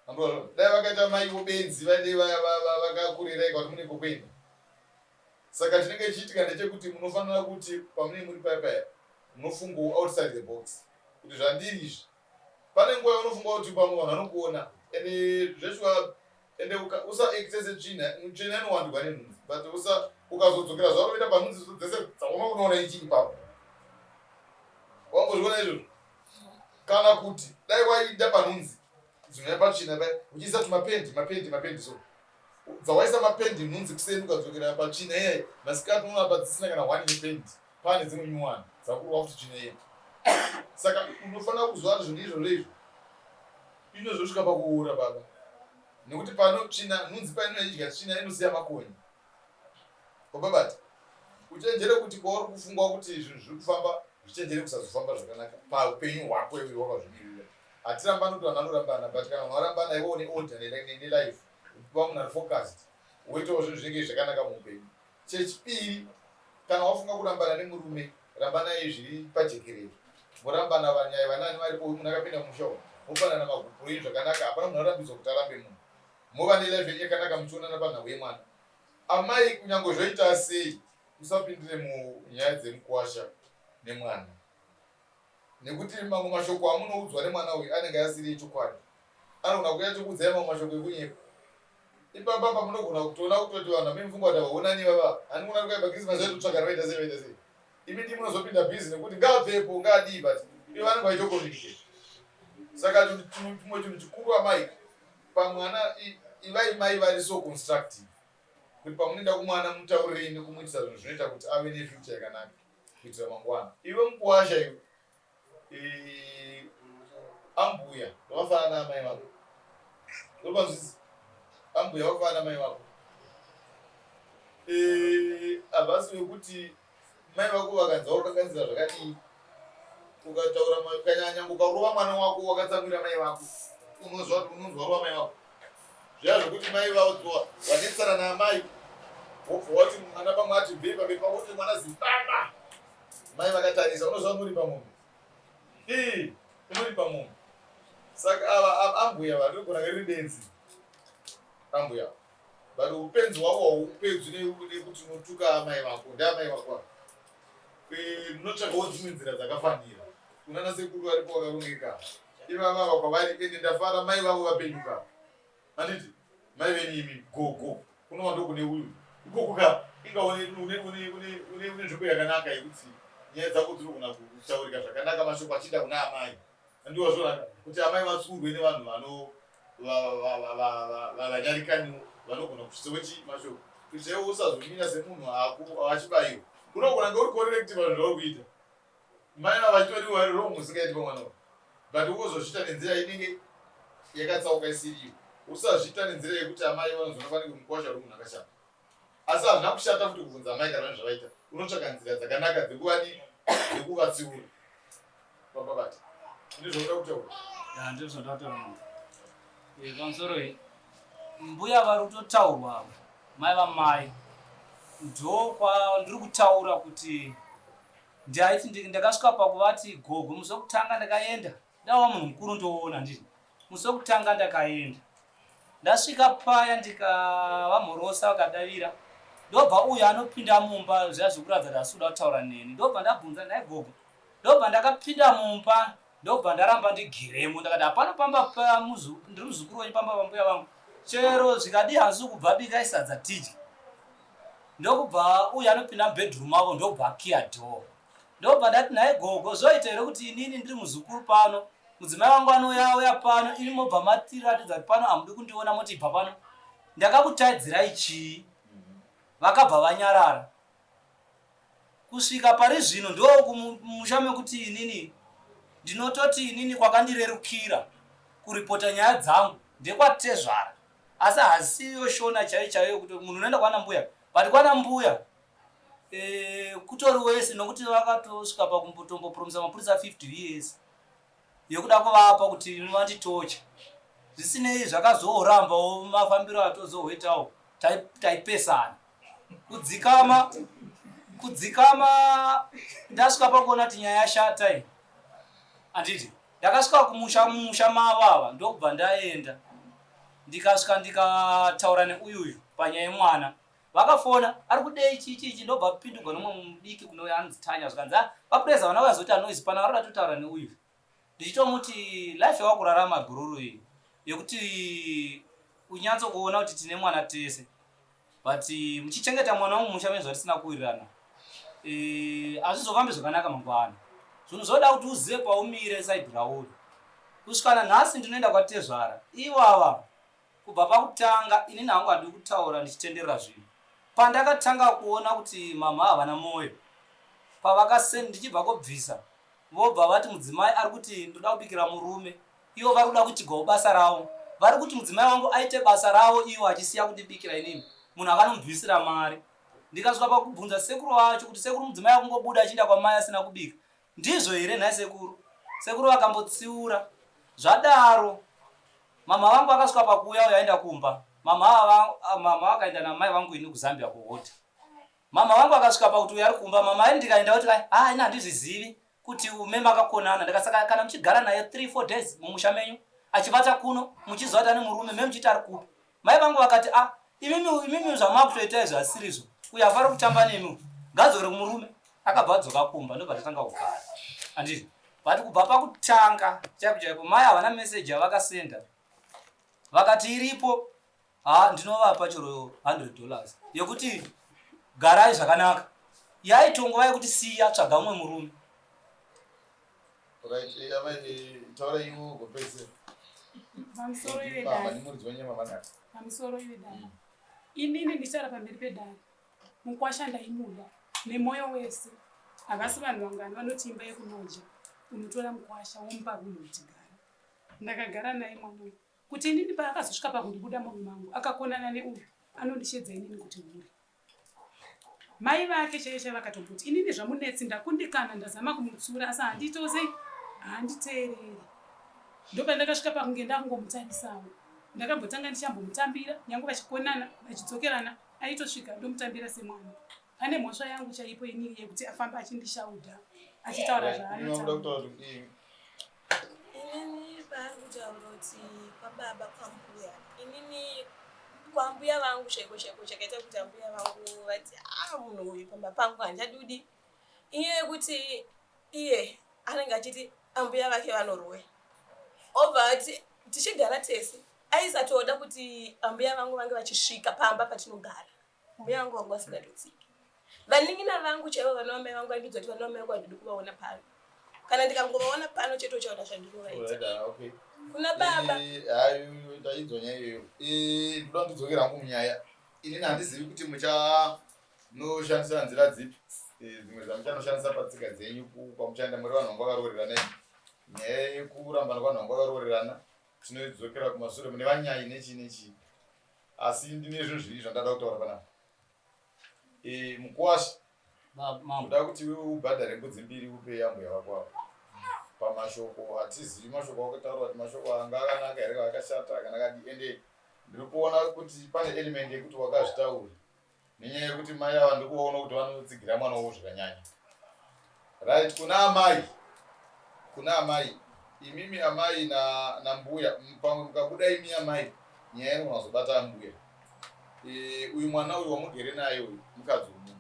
avo dai vakaita maivo benzi vaidei vakakurerai kwati mune kokuenda saka chinenge chiitika ndechekuti munofanira kuti pamunenge muri paya paya munofungawo outside the box kuti zvandiri izvi pane nguva yaunofunga kuti pamwe vanhu vanokuona ende zveshuwa ende usaekte setsvina tsvina inowandirwa nenhunzi but usa ukazodzokera zvaro unoita panhunzi dzese dzaunoona ichi ipapo wambozviona izvozvo kana kuti dai waida panhunzi dzinouya patsvina paya uchiisa tumapendi mapendi mapendi so dzawaisa mapendi nhunzi kuseni ukadzokera patsvina iyayi masikati unoona padzisina kana one yependi pane dzimwe nyuwani dzakurwa kuti tsvina iyayi saka unofanira kuziva kuti zvinhu izvozvo izvo inozosvika pakuura baba nekuti pano tsvina nhunzi painoidya tsvina inosiya makonye wababata uchenjere kuti kwauri kufungwa kuti zvinhu zviri kufamba zvichenjere kusazofamba zvakanaka paupenyu hwako iwe wakazvimirira hatirambani kuti vanhu vanorambana but kana vanhu varambana iwe une order nelife uva munhu ari focused woitawo zvinhu zvinenge zvakanaka muupenyu chechipiri kana wafunga kurambana nemurume rambanai zviri pajekerere morambana vanyaya vanani varipo uyu munhu akapinda mumusha umu mopanana magupuro enyu zvakanaka hapana munhu arambidzwa kuti arambe munhu mova nelife yenyu yakanaka muchionana panhau yemwana amai kunyange zvoita sei usapindire munyaya dzemukwasha nemwana nekuti mamwe mashoko amunoudzwa nemwana uyu anenge asiri echokwadi anogona kuuya achikuudzai mamwe mashoko ekunyepa ipapa pamunogona kutoona kutoti vanhu amene mufunga kuti havaonani vava handiona kuti kwaipa christmas vaitotsvakana vaita sei vaita sei imi ndii munozopinda busy nekuti ngaabvepo ngaadii but ivo vanenge vaitokommunicate saka chimwe chinhu chikuru amai pamwana ivai mai vari so constructive kuti pamunoenda kumwana mutaurirei nekumuitisa zvinhu zvinoita kuti ave nefuture yakanaka kuitira mangwana iwe mukuwasha iwe ambuya vakafanana naamai vako unopanzwisisa ambuya vakafanana namai vako havasi vekuti mai vako vakanzi vakukanganisira zvakadii ukataura ukanyanya ukarova mwana wako wakatsamwira mai vako unozwa kuti unonzwa rova mai vako zviya zvekuti mai vaudzwa vanetsana naamai wobva wati mwana pamwe ati bvei pamberi pako kuti mwana zibaba mai vakatarisa unozva unoripa mombe ii unoripa mombe saka ava ambuya varikugona riri benzi ambuya but upenzi hwako haupedzwi nekuti unotuka amai vako ndeamai vako munotsvagawo dzimwe nzira dzakafanira kunana sekuru varipo vakarongeka ivava ava kwavari ende ndafara mai vavo vapenyuka handiti mai venyu imi gogo kunova ndokune uyu ikoko ka inga une nzvimbo yakanaka yekuti nyaya dzako dzinogona kutaurika zvakanaka mashoko achienda kuna amai andiwa zvonaka kuti amai vatsurwe nevanhu vano vanyarikaniwo vanogona kusvitsa wechi mashoko. Kuitira iwe usazomira semunhu achibayiwa. Unogona kunge uri correct pazvinhu zvauri kuita. Mai ava vachitori vari wrong usingaiti pamwana wako. But wozozviita nenzira inenge yakatsauka isiriyo. Usazviita nenzira yekuti amai vanozoona panenge mukwasha uri munhu akashata. Asi hazvina kushata futi kubvunza amai kana vane zvavaita. Unotsvaka nzira dzakanaka dzekuvadii dzekuvatsiura. Baba vati. Ndizvo zvauda kutaura? Ya, ndizvo zvandoda kutaura mama. Eh, pamusoro iyi mbuya vari kutotaurwa ava mai vamai ndokwandiri kutaura kuti ndaiti ndakasvika pakuvati gogo musi wekutanga ndakaenda ndava munhu mukuru ndoona ndini musi wekutanga ndakaenda ndasvika paya ndikavamhorosa vakadavira ndobva uyo anopinda mumba zviya zvekuratidza kuti asi kuda kutaura neni ndobva ndabvunza nhai gogo ndobva ndakapinda mumba ndobva ndaramba ndigiremo ndakati hapano pamba pamuzu ndiri muzukuru wenyu pamba pambuya vangu chero zvikadii hanzi kubva bikai sadza tidye ndokubva uyu anopinda mubedroom avo ndobva akiya door ndobva ndati nhai gogo zvoita here kuti inini ndiri muzukuru pano mudzimai wangu anouya auya pano imi mobva matiratidza kuti pano hamudi kundiona moti ibva pano ndakakutadzirai chii vakabva vanyarara Kusvika pari zvino ndokumusha mekuti inini ndinototi inini kwakandirerukira kuripota nyaya dzangu ndekwatezvara asi hasiyo shona chaiyo chaiyo kuti munhu unoenda kwana mbuya but kwana mbuya e, kutori wese nokuti vakatosvika pakumbotombopromisa mapurisa 50 years yekuda kuvapa kuti vanditocha zvisinei zvakazorambawo mafambiro atozohoitawo taipesana kudzikama kudzikama ndasvika pakuona kuti nyaya yashata iyi handiti ndakasvika kumusha mumusha mavo ava ndokubva ndaenda ndikasvika ndikataura neuyuyu panyaya yemwana vakafona ari kudei chii chii chii ndobva pindugwa nomwe mudiki kune anzi tanya zvikanzi ah vapreza vana vazoti anoizi pana vari kuda totaura neuyu ndichitomuti life yawakurarama bhururu iyi yekuti unyatso kuona kuti tine mwana tese but muchichengeta mwana wangu musha mezva tisina kuwirirana eh, hazvizofambi zvakanaka mangwana zvinhu zvoda kuti uzive paumire said rauri kusvika nanhasi ndinoenda kwatezvara ivava Kubva pakutanga inini hangu handidi kutaura ndichitenderera zvinhu. Pandakatanga kuona kuti mhamha havana moyo pavakasend ndichibva kobvisa vobva vati mudzimai ari kuti ndoda kubikira murume ivo vari kuda kuitigwawo basa ravo vari kuti mudzimai wangu aite basa ravo ivo achisiya kundibikira inini munhu akanomubvisira mari ndikasvika pakubvunza sekuru vacho kuti sekuru mudzimai akungobuda achienda kwamai asina kubika Ndizvo here nhai sekuru? Sekuru vakambotsiura. Zvadaro mama vangu vakasvika pakuuya uyo aenda kumba. Mama ava mama vakaenda namai vangu ini kuZambia kuhota. Mama vangu vakasvika pakuti uyo ari kumba. Mama aini ndikaenda kuti ah ini handizvizivi kuti ume makakonana. Ndikasaka kana muchigara naye 3 4 days mumusha menyu achivata kuno muchiziva kuti ane murume me muchiti ari kupi. Mai vangu vakati ah imimi imimi zvamakutoita izvi asirizvo uyo afari kutamba nemi ngadzokere kumurume akabva adzoka kumba ndobva tatanga kugara anditi but kubva pakutanga chaipo chaipo mai havana message yavakasenda vakati iripo ha ndinovapa chero 100 dollars yekuti garai zvakanaka yaitongova yekuti siya tsvaga umwe murume Pamusoro iwe dare. Inini ndichitaura pamberi pedare. Mukwasha ndaimuda nemwoyo wese. Havasi vanhu vangani vanoti imba yekunoja unotora mukwasha womupa runhu kuti gara. Ndakagara naye mwana uyu. Kuti inini paakazosvika pakundibuda murume mangu akakonana neuyu anondishedza inini kuti hure. Mai vake chaiye chaiye vakatomboti inini zvamunetsi ndakundikana ndazama kumutsura asi handiitosei handiteereri. Ndopandakasvika pakunge ndakungomutarisawo. Ndakambotanga ndichambomutambira nyange vachikonana vachidzokerana aitosvika ndomutambira semwana. Pane mhosva yangu chaipo inini yekuti afambe achindishaudha achitaura zvaanotaura. Inini paari kutaura kuti kwababa kwambuya inini kwambuya vangu chaiko chaiko chakaita kuti ambuya vangu vati a ah, munhu uyu pamba pangu handichadudi inyaya yekuti iye anenge achiti ambuya vake vanoroya obva ati tichigara tese aisatoda kuti ambuya vangu vange vachisvika pamba patinogara mbuya vangu vangu vasingatotsiki vanin'ina vangu chaivo vana vamai vangu vaindiudza kuti vana vamai vangu handidi kuvaona pano kana ndikangovaona pano chete uchaona zvandinovaita kuna baba ndainzwa nyaya iyoyo ndoda ndidzokera hangu munyaya. Inini handizivi kuti muchanoshandisa nzira dzipi eh, dzimwe dzamuchanoshandisa patsika dzenyu kwamuchaenda muri vanhu vanga vakaroorerana imi. Nyaya yekurambana kwanhu vanga vakaroorerana tinoidzokera kumasure mune vanyayi nechii nechii. Asi ndine zvinhu zviviri zvandada kutaura panapa. Eh, mukuwasha Ndoda kuti iwewe ubhadhare mbudzi mbiri upe ambuya vako ava. Pamashoko hatizivi mashoko akutaura kuti mashoko anga akanaka here kana akashata kana akadii ende ndiri kuona kuti pane element yekuti wakazvitaura nenyaya yekuti mai ava ndiri kuvaona kuti vanotsigira mwana wavo zvakanyanya. Right, kuna amai kuna amai imimi amai na nambuya pamwe mukabuda imi amai nyaya inogona kuzobata ambuya. E, uyu mwana uyu wamugere naye uyu mukadzi wemunhu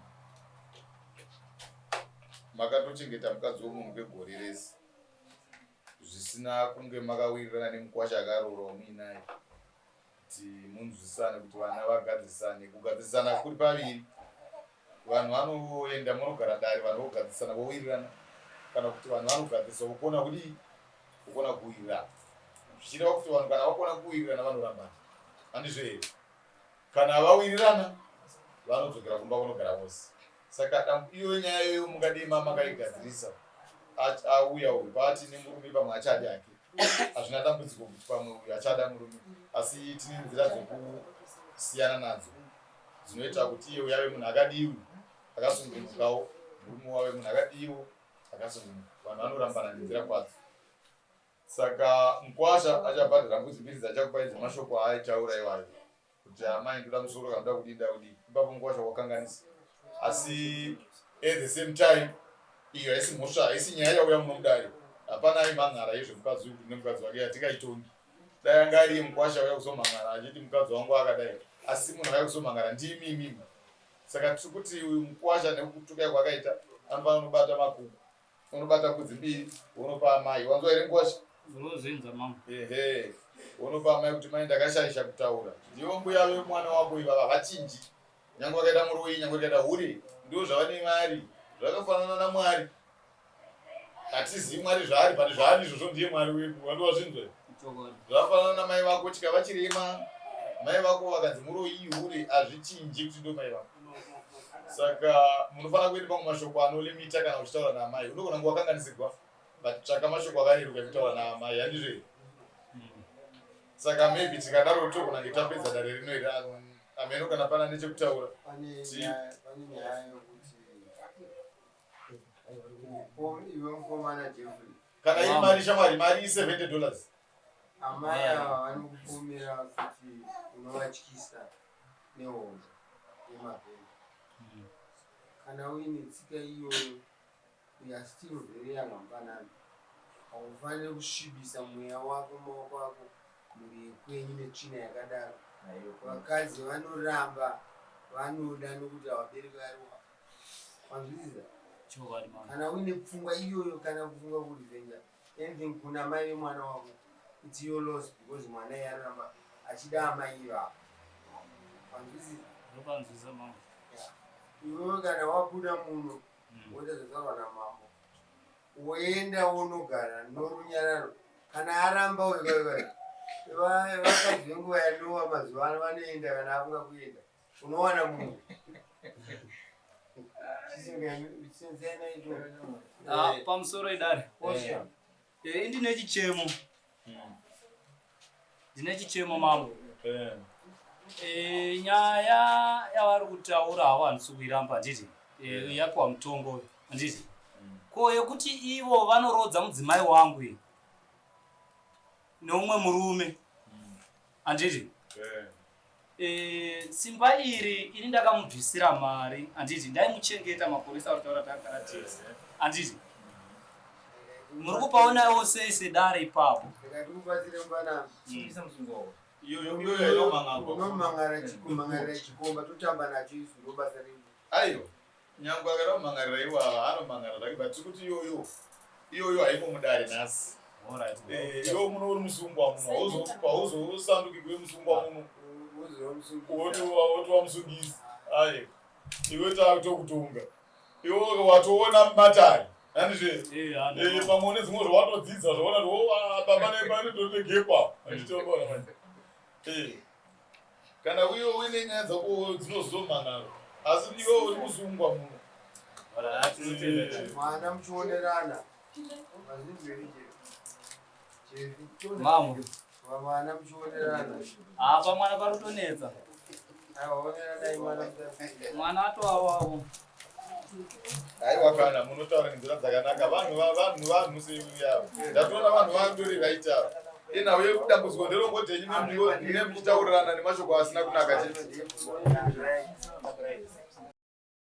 makatochengeta mukadzi wemunhu kwegore rese zvisina kunge makawirirana nemukwasha akaroora wamuinaye kuti munzwisisane kuti vana vagadzirisane kugadzirisana kuri paviri vanhu vanoenda munogara dare vanhu vogadzirisana vowirirana kana kuti vanhu vanogadzirisa vokona kudii vokona kuwirirana zvichireva kuti vanhu kana vakona kuwirirana vanorambana handizvo here kana vawirirana vanodzokera kumba kunogara vose saka iyo nyaya iyoyo mungadii mamakaigadzirisa auya uyu paati nemurume pamwe achadi hake hazvina dambudziko kuti pamwe uyu achada murume asi tine nzira dzekusiyana nadzo dzinoita kuti iye uyu ave munhu akadiwi akasungunukawo murume wave munhu akadiwo akasungunuka vanhu vanorambana nenzira kwadzo Saka mkwasha achabhadhara mbudzi mbiri dzachakupai dzemashoko aaitaura iwayo kuti amai ndoda musoro kana ndoda kudii ndoda kudii ipapo mkwasha wakanganisa asi at the same time iyo haisi mhosva haisi nyaya yauya muno mudare hapana aimhan'ara yezvemukadzi uyu nemukadzi wake hatingaitongi dai anga ariye mukwasha auya kuzomhan'ara achiti mukadzi wangu akadai asi munhu auya kuzomhan'ara ndimi imimi saka tiri kuti uyu mukwasha nekutukai kwakaita anofanira kunobata makuku Unobata mbudzi mbiri wonopa amai. Wanzwa here ngwasha? Unozvinzwa mama. Ehe. Wonopa amai kuti mai ndakashaisha kutaura. Ndivo mbuya vemwana wako ivava havachinji. Nyangwe vakaita muroyi, nyangwe vakaita hure, ndivo zvavane vari. Zvakafanana naMwari. Hatizivi Mwari zvaari but zvaari izvozvo ndiye Mwari wedu. Wandi wazvinzwa? Zvakafanana namai vako chikava chirema. Mai vako vakanzi muroyi hure hazvichinji kuti ndo mai vako. Saka munofanira kuenda pamwe mashoko anolimita kana uchitaura naamai. Unogona kunge wakanganisigwa but tsvaka mashoko akareruka ekutaura naamai handizvo here? Saka maybe tikadaro togona kunge tapedza dare rino iri ameno kana pana nechekutaura. Pane nyaya yokuti iwe mukomana Jeffrey. Kana iri mari shamwari mari i 70 dollars. Amai ava vanokupomera kuti unovatyisa nehondo yemavhenda. Kana uine tsika iyoyo you are still very young mfanami. Haufaniri kusvibisa mweya wako maoko ako mhuri yekwenyu netsvina yakadaro. Vakadzi vanoramba vanoda nokuti havabereki vari wanzwisisa? Kana uine pfungwa iyoyo kana kufunga kurevenge anything kuna mai vemwana wako it's your loss because mwana iye anoramba achida amai ivavo wanzwisisa ndopanzwisa mama iwewe kana wabuda muno mm. woita zvataurwa namambo woenda wonogara norunyararo kana aramba vakadzi venguva yanowa mazuva ano vanoenda kana afunga kuenda unowana munhu ah, pamusoro idare eh, eh, indine chichemo ndine chichemo mambo eh. Nyaya yavari kutaura havo handisi kuiramba handiti yapiwa mutongo handiti mm. ko yekuti ivo vanorodza mudzimai wangu iyi neumwe murume mm. handiti E, simba iri ini ndakamubvisira mari handiti ndaimuchengeta makore sauri taura takagara tese handiti muri kupaonawo sei sedare ipapo unomangara chikomba totamba nacho isu ndobasa redu aiwa Nyangwe akada kumhangarira iwava anomhangara zvake but tiri kuti iyoyo iyoyo haimo mudare nhasi. Eh, iwe muno uri musungwa muno hauzosanduki kuve musungwa muno woti wamusungisi aye iwe takutokutonga iwe watoona matare handizve eh, eh, pamwe une dzimwe zvawatodzidza zvaona kuti oh, apa pane pane tonegepa handitoona manje. Kana uye uine nyaya dzako dzinozomhan'ara, asi iwe uri kusungwa muno. Mwana muchionerana. Mamo. Mwana muchionerana. Apa mwana panotonetsa. Aoneranai mwana. Mwana atowawawo. Aiwa kana munotaura nenzira dzakanaka vanhu vanhu vanhu seyavo. Ndatoona vanhu vandori vaita. Inhau yekudambudziko nderongoti henyu nemune muchitaurirana nemashoko asina kunaka chete.